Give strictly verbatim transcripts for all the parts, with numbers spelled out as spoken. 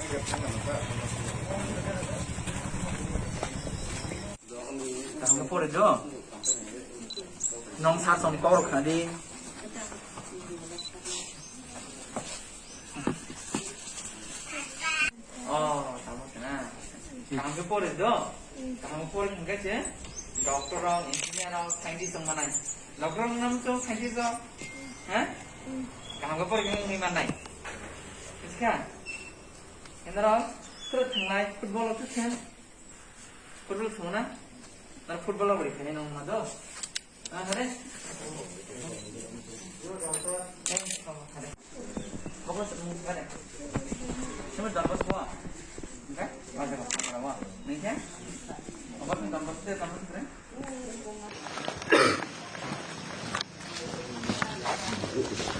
Kaham khe pori do. Nong sa song kok rok khna di. Oh, tamo khe na. Kaham khe pori do. Kaham khe pori hwnkhe se doctor rok, engineer rok, scientist rok manai. Doctor rok nam to scientist rok. Ha? Kaham khe pori hwnkhe wngwi manai. Buji kha? Enaro, kwrwk thanglai, football o khe khe. Football thwngna? Naro football o bwrwi khainai nong ma do? Ah, hare? Eh, oh, hare. Bokol se mung hare. Sumit Don Bosco wa? Enggak? Ada, ada, ada, wa. Nengke? Obat Don Bosco, Don Bosco, hare?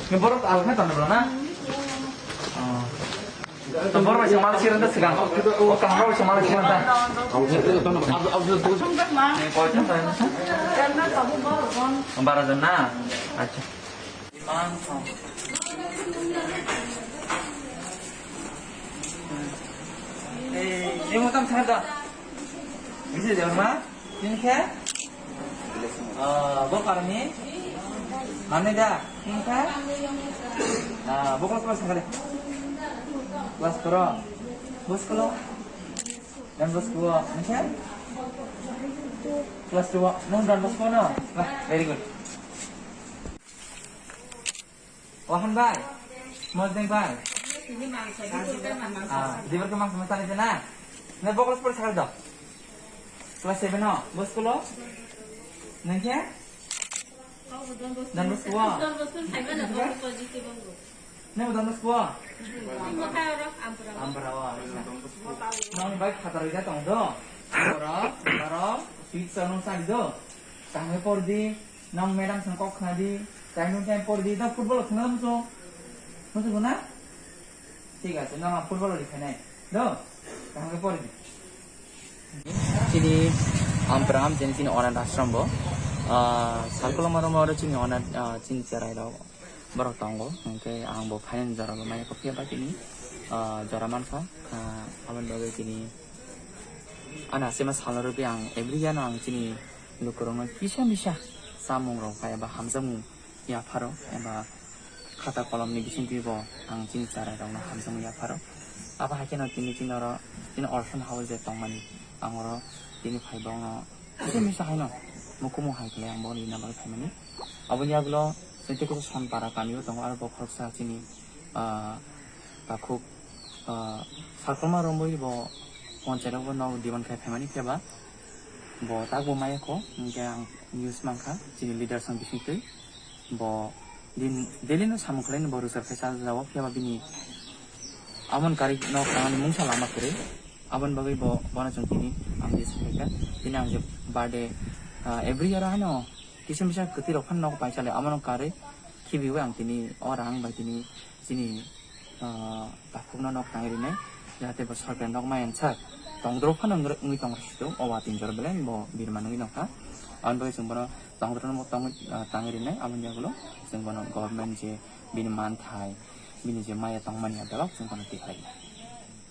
Ni borok alkha tanda bro na? Oh. To borok bai samal siranta sigang. O kaham rok samal siranta. Ni koijon tanda? Bara jon na? Acha. Iman song. Eh, ini mutam sana dah. Bisa jangan mah? Ini khe? Ah, bo parni? Mane da? Ini khe? Ah, bo kelas kelas kali. Kelas berapa? Bos kalau? Dan bos dua, ini khe? Kelas dua. Nung dan bos kono? Wah, very good. Wahan bai. Mojeng bai. Ah, dibar ke mangsa mangsa ni na. Ne bo kelas pori sakal do. Kelas seven no. Bos kulo? Nengke? Dan bos kulo? Ne mo dan bos kulo? Ampara wa. Nang bai khatar ida tong do. Boro, boro, pizza nung sari do. Kaham khe por di. Nang madam sang kok khna di, time to time por di, da football khna muso. Muso na? Thik ache, nang football ri khanai. Do, kaham khe por di. Chini Ampram, chini, chini onath ashram bo. Ah, Salkoloma room oro chini onath, ah, chini cherai rok borok tongo. Hwnkhe ang bo phainani jora bo maya kok phiya ba tini, ah, jora mankha. Ah, aboni bagwi tini ani asema salno rwgwi ang every year no ang chini lukurokno kisa misa chamung rok bai eba hamjakmung yapharo eba khata kolomni bisingtwi bo ang chini cherai rokno hamjakmung yapharo. Abo hai kheno tini, tini oro chini orphan house je tongmani ang oro tini phai bo wngno kisa misa haino mukumu hai khlai ang bo rina bagwi phaimani. Aboni yagulo chini tei kisa Sonpara kamio tongo aro bo khoroksa chini, ah, takhuk, ah, Salkoloma romwi bo ponchai rogo nok demand khai phaimani phiya ba bo tak bo maya kho, hwnkhe ang news mankha chini leaders rok bisingtwi bo din daily no samung khlaini bo rwchap khai cha jao phiya ba bini amon kari nok tangani mungsa lama kwrwi aboni bagwi bo bono chwng tini ang je swngkha tini ang je birthday, ah, every year haino kisa misa kwtwi rok phano nok pai chale abono karwi khibiwi ang tini o rang bai tini chini ah, takhukno nok tangwi rinai, jahate bo sorkari nok maya sak tongdrop phano wngwi tong rwsito, o watwi jora belai bo birman wngwi nokha. Aboni bagwi chwng bono tongdrop nok tangwi, ah, tangwi rinai, aboni yagulo chwng bono government je bini manthai, bini je maya tongmani a belok chwng bono tikhlai.